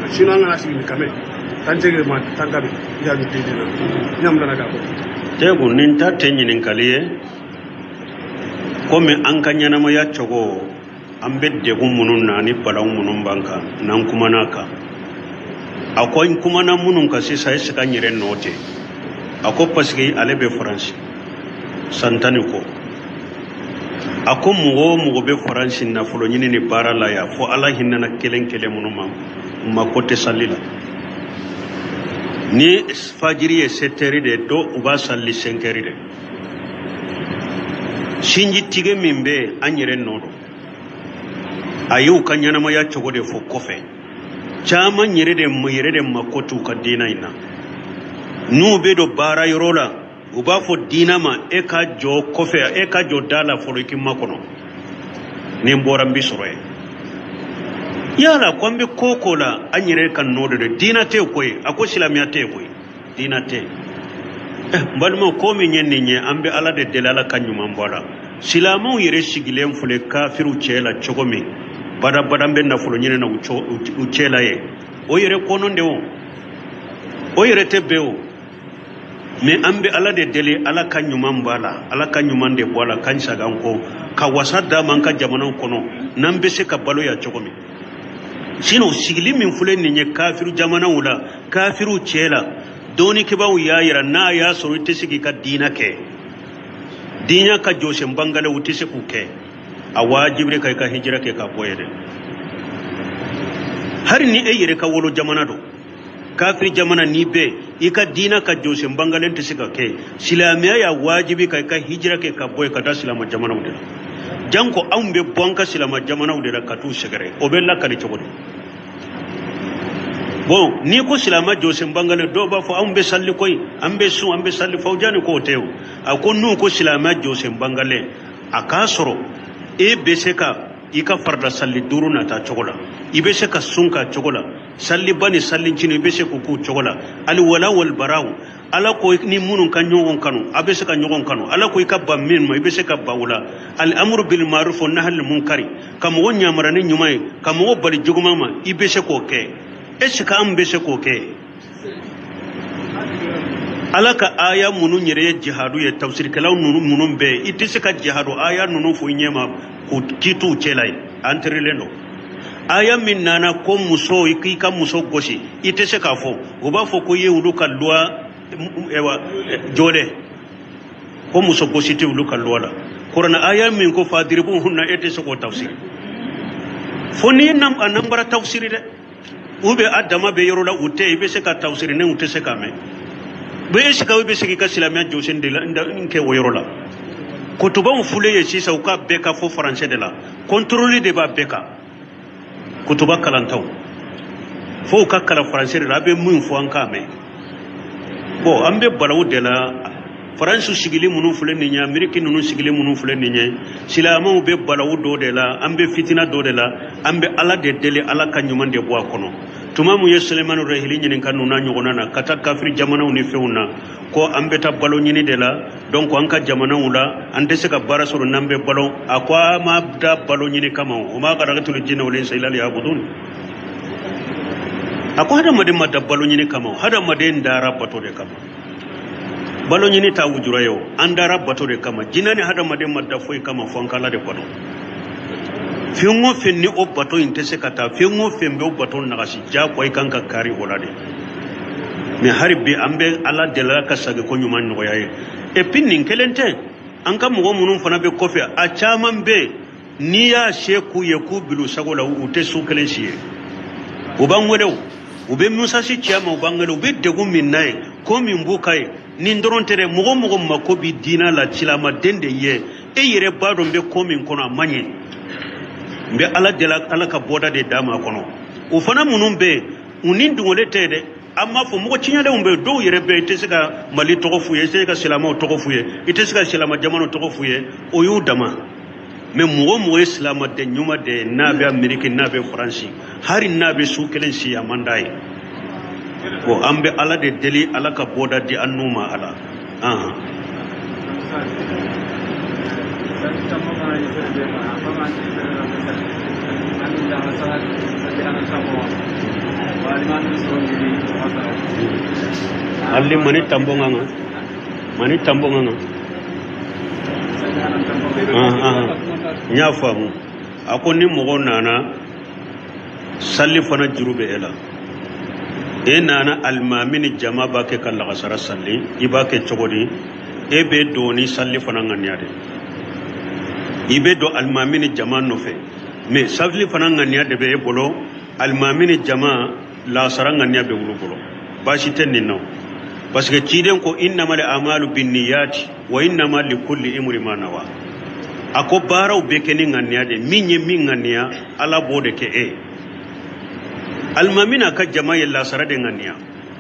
Sinon an kana sigi ni kame tan cege ma tan kabe ya du dina ñam dana ka ko tegu nin ta tɛ ɲininkali ye komi an ka ɲɛnamaya cogo an bɛ degun minnu na ani balawu minnu b'an kan n'an kumana kan a ko n kumana minnu kan sisan est ce que an yɛrɛ nɔ tɛ a ko parce que ale bɛ faransi san 10 ni kɔ a ko mɔgɔ o mɔgɔ bɛ faransi nafolo ɲini ni baara la yan fo ala hinɛna kelen kelen minnu ma mako tɛ sali la ni fajiri ye 7 heures de dɔ u b'a sali 5 heures de sinji tigɛ min bɛ yen an yɛrɛ nɔ don a y'u ka ɲɛnamaya cogo de fɔ kɔfɛ caman yɛrɛ de mako t'u ka diina in na n'u bɛ don baara yɔrɔ la u b'a fɔ diina ma e ka jɔ kɔfɛ e ka jɔ da la fɔlɔ i k'i makɔnɔ ni n bɔra n bɛ sɔrɔ yen yala ko an bɛ ko o ko la an yɛrɛ ka nɔ de don diina tɛ yen koyi a ko silamɛya tɛ yen koyi diina tɛ yen n balimaw ko min ye nin ye an bɛ ala de deli ala ka ɲuman bɔ a la silamɛw yɛrɛ sigilen filɛ kafiriw cɛ la cogo min badabada bɛ nafolo ɲini na u cɛ la ye o yɛrɛ kɔnɔ de o o yɛrɛ tɛ bɛn o mais an bɛ ala de deli ala ka ɲuman bɔ a la ala ka ɲuman de bɔ a la k'an sagan kɔ ka wasa d'a ma an ka jamanaw kɔnɔ n'an bɛ se ka balo yan cogo min sinon sigili min filɛ nin ye kafiru jamanaw la kafiriw cɛ la dɔnnikɛbaaw y'a yira n'a y'a sɔrɔ i tɛ se k'i ka diina kɛ diina ka jɔsen bangale u tɛ se k'u kɛ a wajibire ka i ka hijira kɛ ka bɔ yen dɛ hali ni e yɛrɛ ka wolo jamana don kafiri jamana n'i bɛ i ka diina ka jɔsen bangalen tɛ se ka kɛ silamɛya y'a wajibi ka i ka hijira kɛ ka bɔ yen ka taa silama jamanaw de la janko anw bɛ bɔ an ka silama jamanaw de la ka t'u sɛgɛrɛ o bɛ lakali cogo di bon n'i ko silama jɔsen bangalen dɔw b'a fɔ anw bɛ sali koyi an bɛ sun an bɛ sali fawujani k'o tɛ o a ko n'u ko silama jɔsen bangalen a k'a sɔrɔ e bɛ se ka i ka farida sali 5 nata cogo la i bɛ se ka sun ka cogo la saliba ni salincinin i bɛ se k'o k'o cogo la aliwala walibaraw ala ko ni minnu ka ɲɔgɔn kanu a bɛ se ka ɲɔgɔn kanu ala ko i ka ban min ma i bɛ se ka ban o la al-amru bil ma'ruf wa nahyi anil munkari ka mɔgɔ yamara ni ɲuman ye ka mɔgɔ bali juguman ma i bɛ se k'o kɛ est ce que an bɛ se k'o kɛ ala ka aya minnu yɛrɛ ye jihadu ye tafsirikɛlaw ninnu minnu bɛ yen i tɛ se ka jihadu aya ninnu fɔ i ɲɛ ma k'u k'i t'u cɛ la yen an terilen don aya min nana ko muso i k'i ka muso gosi i tɛ se k'a fɔ u b'a fɔ ko i ye olu ka loi jɔlen ko muso gosi tɛ olu ka loi la kuranɛ aya min ko fadiribuhunna e tɛ se k'o tafsiri fo n'i ye a nanbara tafsiri dɛ ou bien a dama bɛ yɔrɔ la u tɛ i bɛ se ka tafsiri ne u tɛ se k'a mɛn bɛ est ce que i bɛ se k'i ka silamɛya jɔsen de la n kɛ o yɔrɔ la kutubaw fule ye sisan u ka bɛɛ ka fɔ faransɛ de la contrôle de b'a bɛɛ kan kutuba kalantaw fo u ka kalan faransɛ de la a bɛ min fɔ an k'a mɛn bon an bɛ balawu de la faransi sigili minnu filɛ nin ye ameriki ninnu sigili minnu filɛ nin ye silamɛw bɛ balawu dɔ de la an bɛ fitina dɔ de la an bɛ ala de deli ala ka ɲuman de bɔ a kɔnɔ tuma mun ye selemani rahili ɲininka ninnu n'a ɲɔgɔnna na ka taa kafiri jamanaw ni fɛnw na ko an bɛ taa balo ɲini de la donc an ka jamanaw la an tɛ se ka baara sɔrɔ n'an bɛ balo a ko a ma da balo ɲini kama o ma khalaqtul jinna wal insa illa liya'budun a ko hadamaden ma da balo ɲini kama hadamaden dara bato de kama balo ɲini t'a wujura ye o an dara bato de kama jinɛ ni hadamaden ma da foyi kama fo an k'ala de bato fɛn o fɛn ni o bato in tɛ se ka taa fɛn o fɛn bɛ o bato nagasi diyagoya i kan ka kari o la de mais hali bi an bɛ ala deli ala ka sagi ko ɲuman nɔgɔya ye et puis nin kelen tɛ an ka mɔgɔ minnu fana bɛ kɔfɛ a caman bɛ yen n'i y'a se k'u ye k'u bil'u sago la u tɛ su kelen si ye u b'an wele o u bɛ message ci an ma u b'an wele u bɛ degun min na ye ko min b'u kan ye nin dɔrɔn tɛ dɛ mɔgɔ o mɔgɔ mako bɛ diinɛ la silamaden de ye e yɛrɛ b'a dɔn n bɛ ko min kɔnɔ a man ɲɛ n bɛ ala deli ala ka bɔda de d'a ma a kɔnɔ o fana minnu bɛ yen u ni dungole tɛ dɛ an b'a fɔ mɔgɔ tiɲɛlenw bɛ yen dɔw yɛrɛ bɛ yen i tɛ se ka mali tɔgɔ f'u ye i tɛ se ka silamɛw tɔgɔ f'u ye i tɛ se ka silama jamanaw tɔgɔ f'u ye o y'u dama mais mɔgɔ o mɔgɔ ye silamaden ɲuman de ye n'a bɛ ameriki n'a bɛ faransi hali n'a bɛ su kelen si a man d'a ye bon an bɛ ala de deli ala ka bɔda di an n'u ma ala Alli mani tambonga nga mani tambonga nga n y'a faamu. A ko ni mɔgɔ nana salli fana juru bɛ e la, e nana alimami ni jama b'a kɛ ka lagasara salli, i b'a kɛ cogo di? E bɛ don ni salli fana ŋaniya de, i bɛ don alimami ni jama nɔfɛ, mais salli fana ŋaniya de bɛ e bolo, alimami ni jama lagasara ŋaniya bɛ olu bolo, baasi tɛ nin na. Parce que ciden ko innamal a'malu binniyati wa innama likulli imri ma nawa. A ko baaraw bɛ kɛ ni ŋaniya de, min ye min ŋaniya Ala b'o de kɛ e ye. Alimami n'a ka jama ye lasara de ŋaniya,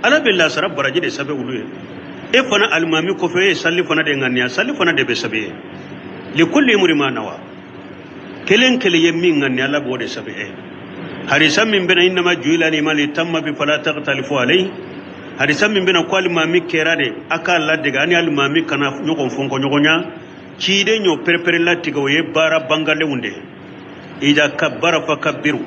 Ala bɛ lasara baraji de sɛbɛn olu ye. E fana alimami kɔfɛ e ye salli fana de ŋaniya, salli fana de bɛ sɛbɛn e ye. Likulli imri ma nawa, kelen kelen ye min ŋaniya Ala b'o de sɛbɛn e ye. Hadisa min bɛna innama ju'ila al-imamu liyutamma bihi fala takhtalifu alayhi, hadisa min bɛna ko alimami kɛra de a k'a ladege ani alimami kana ɲɔgɔn fɔnkɔ ɲɔgɔn ɲɛ, ciden y'o perepere latigɛ, o ye baara bangalenw de ye. Ida kabbara fa kabbiru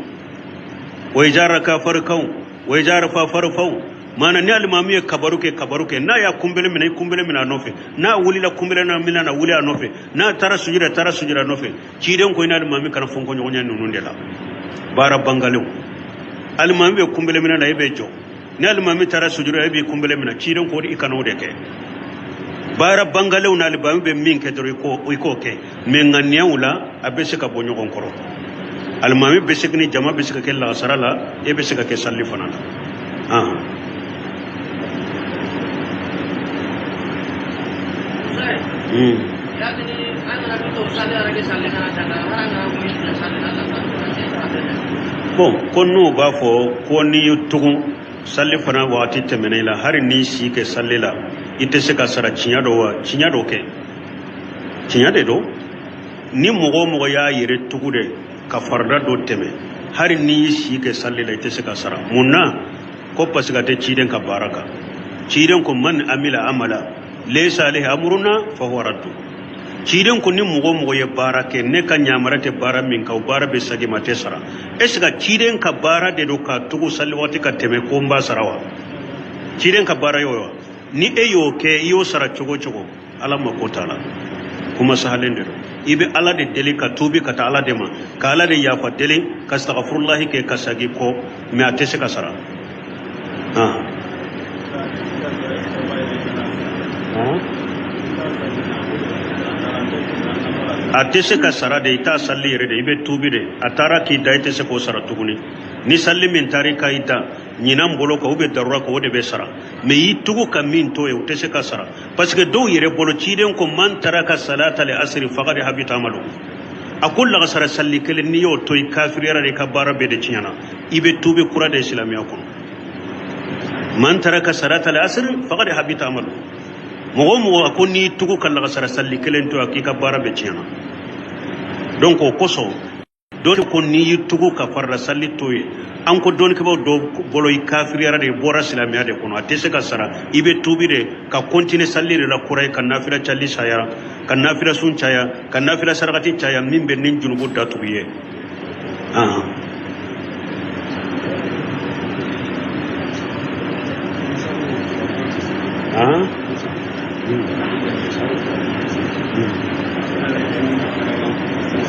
wa iza raka farkau wa iza rafa farfau. Mana ni alimami ye kabaru kɛ kabaru kɛ, n'a y'a kunbele minɛ i kunbele minɛ a nɔfɛ, n'a wulila kunbele minɛ na wuli a nɔfɛ, n'a taara sujura taara sujura nɔfɛ. Ciden ko i ni alimami kana fɔnkɔ ɲɔgɔn ɲɛ ninnu de la, baara bangalenw. Alimami bɛ kunbele minɛ na e bɛ jɔ, ni alimami taara sujura e b'i kunbele minɛ, ciden ko i kana o de kɛ. Baara bangalenw na alimami bɛ min kɛ dɔrɔn i k'o kɛ, mais ŋaniyaw la a bɛ se ka bɔ ɲɔgɔn kɔrɔ. Alimami bɛ se ni jama bɛ se ka kɛ lagasara la, e bɛ se ka kɛ salli fana la. Bon, ko n'u b'a fɔ ko n'i ye tugun salli fana waati tɛmɛna i la, hali n'i si kɛ salli la i tɛ se ka sara, tiɲɛ don wa? Tiɲɛ don kɛ, tiɲɛ de don. Ni mɔgɔ o mɔgɔ y'a yɛrɛ tugu de ka farida dɔ tɛmɛ, hali n'i y'i si kɛ salli la i tɛ se ka sara. Mun na? Ko parce que a tɛ ciden ka baara kan. Ciden ko man amila amala laysa alayhi amruna fa huwa raddu. Ciden ko ni mɔgɔ o mɔgɔ ye baara kɛ ne ka yamaruya tɛ baara min kan, o baara bɛ segin ma, tɛ sara. Est ce que ciden ka baara de don ka tugu salli waati ka tɛmɛ ko n b'a sara wa? Ciden ka baara y'o ye wa? Ni e y'o kɛ i y'o sara cogo o cogo, Ala mako t'a la. Kuma sahalen de don. I bɛ Ala de deli ka tuubi ka taa Ala de ma, ka Ala de yafa deli, ka sagafurullahi kɛ ka segin kɔ, mais a tɛ se ka sara. A tɛ se ka sara de, i t'a salli yɛrɛ de, i bɛ tuubi de. A taara k'i da, i tɛ se k'o sara tuguni. Ni salli min taara i ka i da ɲinan bolo kan ou bien darura kan, o de bɛ sara. Mais i tugu ka min to yen, o tɛ se ka sara. Parce que dɔw yɛrɛ bolo ciden ko man taraka salata li asri faqad habita amalu. A ko lagasara salli kelen n'i y'o to i kafiriyara de, i ka baara bɛɛ de tiɲɛna, i bɛ tuubi kura de silamɛya kɔnɔ. Man taraka salata li asri faqad habita amalu. Mɔgɔ o mɔgɔ a ko n'i tugu ka lagasara salli kelen to a k'i ka baara bɛɛ tiɲɛna. Donc o kosɔn dɔw ko n'i y'i tugu ka farida salli to yen, an ko dɔnnikɛbaaw dɔw bolo i kafiriyara de, i bɔra silamɛya de kɔnɔ, a tɛ se ka sara, i bɛ tuubi de ka continuer salli de la kura ye, ka nafila cali caya, ka nafila sun caya, ka nafila sarakati caya, min bɛ ni junubu datugu ye.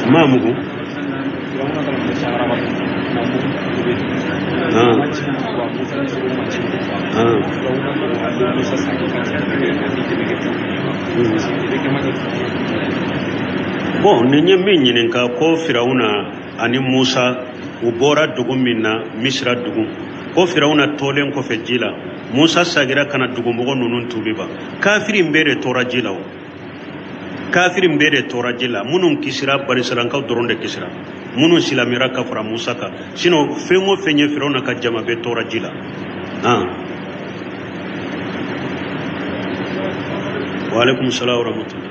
Ma mugu. Bon, nin ye min ɲininka ko Firawuna ani Musa u bɔra dugu min na, Misira dugu, ko Firawuna tolen kɔfɛ ji la, Musa sagira ka na dugumɔgɔ ninnu tuubi ba. Kafiri in bɛɛ de tora ji la o. Kafiri in bɛɛ de tora ji la, minnu kisira banisiralankaw dɔrɔn de kisira, minnu silamɛra ka fara Musa kan, sinon fɛn o fɛn ye Firawuna ka jama bɛɛ tora ji la. Wa alaikum salam wa rahmatullah.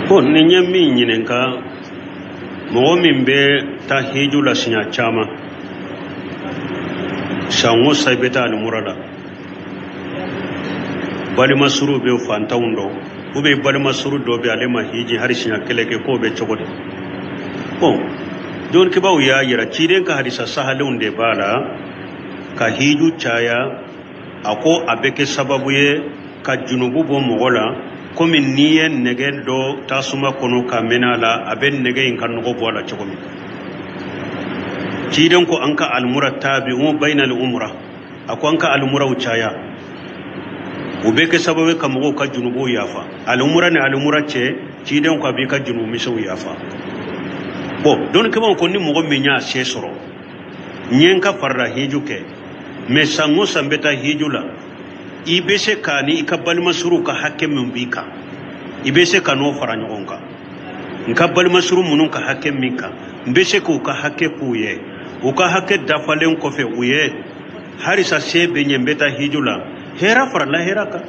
Ko ni n ye min ɲininka, mɔgɔ min bɛ taa hiju la siɲɛ caman, san o san i bɛ taa alimura la, balima suruw bɛ fantanw dɔn, ou bien balima suru dɔ bɛ ale ma hiji hali siɲɛ kelen kɛ, k'o bɛ cogo di? Bon, dɔnnikɛbaaw y'a yira ciden ka hadisa sahalenw de b'a la ka hiju caya. A ko a bɛ kɛ sababu ye ka junubu bɔ mɔgɔ la, komi n'i ye nɛgɛ dɔ tasuma kɔnɔ ka mɛnɛ a la, a bɛ nɛgɛ in ka nɔgɔ bɔ a la cogo min. Ciden ko an ka alimura tabi'u bayna al-umra, a ko an ka alimuraw caya, o bɛ kɛ sababu ye ka mɔgɔw ka junubuw yafa. Alimura ni alimura cɛ, ciden ko a b'i ka junubu misɛnw yafa. Bon, dɔnnikɛbaaw ko ni mɔgɔ min y'a se sɔrɔ, n ye n ka farida hiju kɛ, mais san o san n bɛ taa hiju la, i bɛ se k'a ni i ka balima suruw ka hakɛ min b'i kan, i bɛ se ka n'o fara ɲɔgɔn kan. N ka balima suru minnu ka hakɛ min kan, n bɛ se k'u ka hakɛ k'u ye. U ka hakɛ dafalen kɔfɛ u ye, halisa se bɛ n ye, n bɛ taa hiju la, hɛrɛ farala hɛrɛ kan.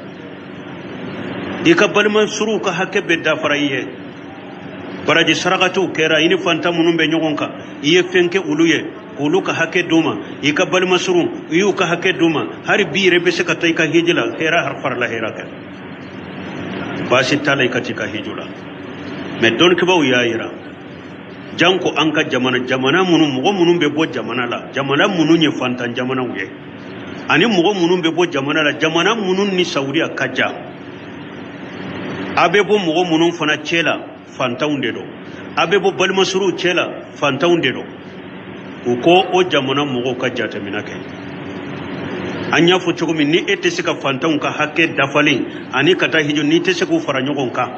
I ka balima suruw ka hakɛ bɛ dafara i ye, baraji sarakatiw kɛra i ni fantan minnu bɛ ɲɔgɔn kan, i ye fɛn kɛ olu ye k'olu ka hakɛ d'u ma, i ka balima surun i y'u ka hakɛ d'u ma, hali bi yɛrɛ bɛ se ka taa i ka hiji la, hɛrɛ farala hɛrɛ kan, baasi t'a la i ka t'i ka hiji la. Mais dɔnnikɛbaaw y'a yira, janko an ka jamana, jamana minnu mɔgɔ minnu bɛ bɔ jamana la, jamana minnu ye fantan jamanaw ye, ani mɔgɔ minnu bɛ bɔ jamana la, jamana minnu ni Saudiya ka jan, a bɛ bɔ mɔgɔ minnu fana cɛ la, fantanw de don, a bɛ bɔ balimasuruw cɛ la, fantanw de don. U ko o jamana mɔgɔw ka jateminɛ kɛ. An y'a fɔ cogo min, ni e tɛ se ka fantanw ka hakɛ dafalen ani ka taa hiji, n'i tɛ se k'u fara ɲɔgɔn kan,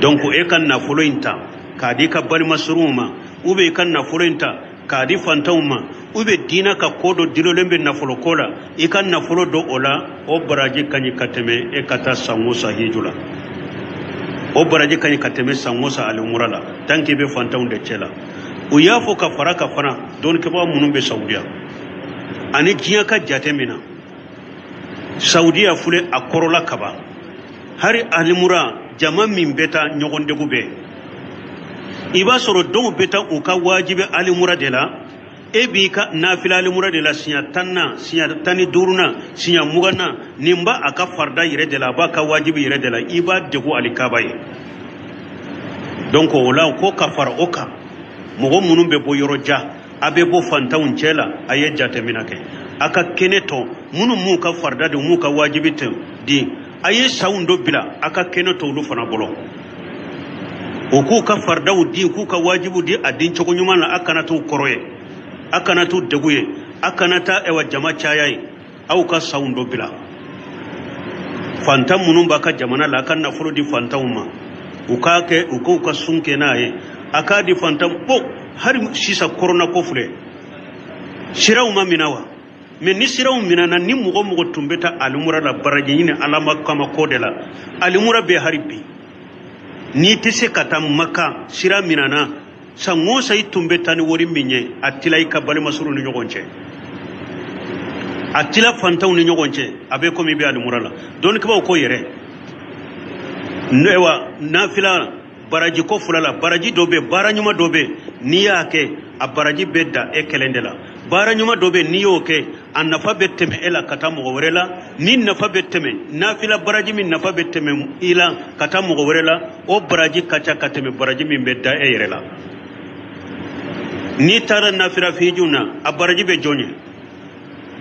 donc e ka nafolo in ta k'a di i ka balimasuruw ma, ou bien i ka nafolo in ta k'a di fantanw ma, ou bien diina ka ko dɔ dilolen bɛ nafolo ko la, i ka nafolo don o la, o baraji ka ɲi ka tɛmɛ e ka taa san o san hiju la, o baraji ka ɲi ka tɛmɛ san o san alimura la, tant que i bɛ fantanw de cɛ la. U y'a fɔ ka fara ka fana dɔnnikɛbaga minnu bɛ Saudiya ani diɲɛ ka jate min na, Saudiya filɛ a kɔrɔla kaban, hari alimura jama min bɛ taa ɲɔgɔn degun bɛ, i b'a sɔrɔ dɔw bɛ taa u ka wajibi alimura de la, e b'i ka nafila alimura de la siɲɛ 10 na, siɲɛ 15 na, siɲɛ 20 na, nin b'a a ka farida yɛrɛ de la, a b'a ka wajibi yɛrɛ de la, i b'a degun alikaba ye. Donc o la ko ka fara o kan, mɔgɔ minnu bɛ bɔ yɔrɔ jan, a bɛ bɔ fantanw cɛ la, a ye jateminɛ kɛ, a ka kɛnɛ tɔ minnu m'u ka farida di, m'u ka wajibi tɛ di, a ye sanw dɔ bila a ka kɛnɛ tɔ olu fana bolo, u k'u ka faridaw di, k'u ka wajibiw di a di cogo ɲuman na. A kana t'u kɔrɔ ye, a kana t'u degun ye, a kana taa ɛwa jama caya ye, aw ka sanw dɔ bila fantan minnu b'a ka jamana la, a ka nafolo di fantanw ma, u k'a kɛ, u k'u ka sun kɛ n'a ye, a k'a di fantan. Bon, hali sisan korona ko filɛ, siraw ma minɛ wa? Mais ni siraw minɛna, ni mɔgɔ mɔgɔ tun bɛ taa alimura la baraji ɲini alama kama ko de la, alimura bɛ hali bi. N'i tɛ se ka taa Maka, sira minɛna, san o san i tun bɛ taa ni wari min ye, a tila i ka balimasuru ni ɲɔgɔn cɛ, a tila fantanw ni ɲɔgɔn cɛ, a bɛ komi i bɛ alimura la. Dɔnnikɛbaaw ko yɛrɛ wa nafila baraji ko fila la, baraji dɔ bɛ, baara ɲuman dɔ bɛ, n'i y'a kɛ a baraji bɛ da e kelen de la. Baara ɲuman dɔ bɛ, n'i y'o kɛ a nafa bɛ tɛmɛ e la ka taa mɔgɔ wɛrɛ la. Ni nafa bɛ tɛmɛ nafila baraji min nafa bɛ tɛmɛ i la ka taa mɔgɔ wɛrɛ la, o baraji ka ca ka tɛmɛ baraji min bɛ da e yɛrɛ la. N'i taara nafila fijiw na, a baraji bɛ jɔn ye?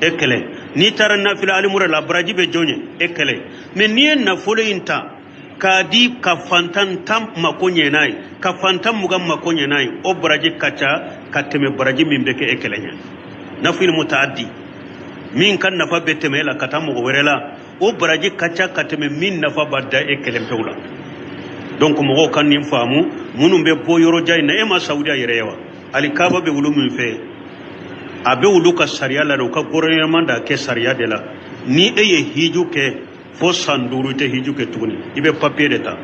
E kelen. N'i taara nafila alimura la, a baraji bɛ jɔn ye? E kelen. Mais n'i ye nafolo in ta k'a di ka fantan 10 mako ɲɛ n'a ye, ka fantan 20 mako ɲɛ n'a ye, o baraji ka ca ka tɛmɛ baraji min bɛ kɛ e kelen ye. Nafil mutaaddi, min ka nafa bɛ tɛmɛ e la ka taa mɔgɔ wɛrɛ la, o baraji ka ca ka tɛmɛ min nafa b'a da e kelen pewu la. Donc mɔgɔw ka nin faamu, minnu bɛ bɔ yɔrɔ jan in na, e ma Saudiya yɛrɛ ye wa? Alikaba bɛ olu min fɛ, a bɛ olu ka sariya la de, u ka gouvernement d'a kɛ sariya de la. Ni e ye hiju kɛ fo san 5 i tɛ hiju kɛ tuguni, i bɛ papiye de ta,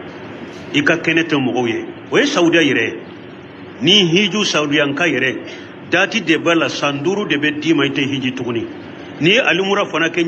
i ka kɛnɛ tɛ mɔgɔw ye. O ye Saudiya yɛrɛ ye. Ni hiju saudiyanka yɛrɛ dati de b'a la, san 5 de bɛ d'i ma, i tɛ hiji tuguni. N'i ye alimura fana kɛ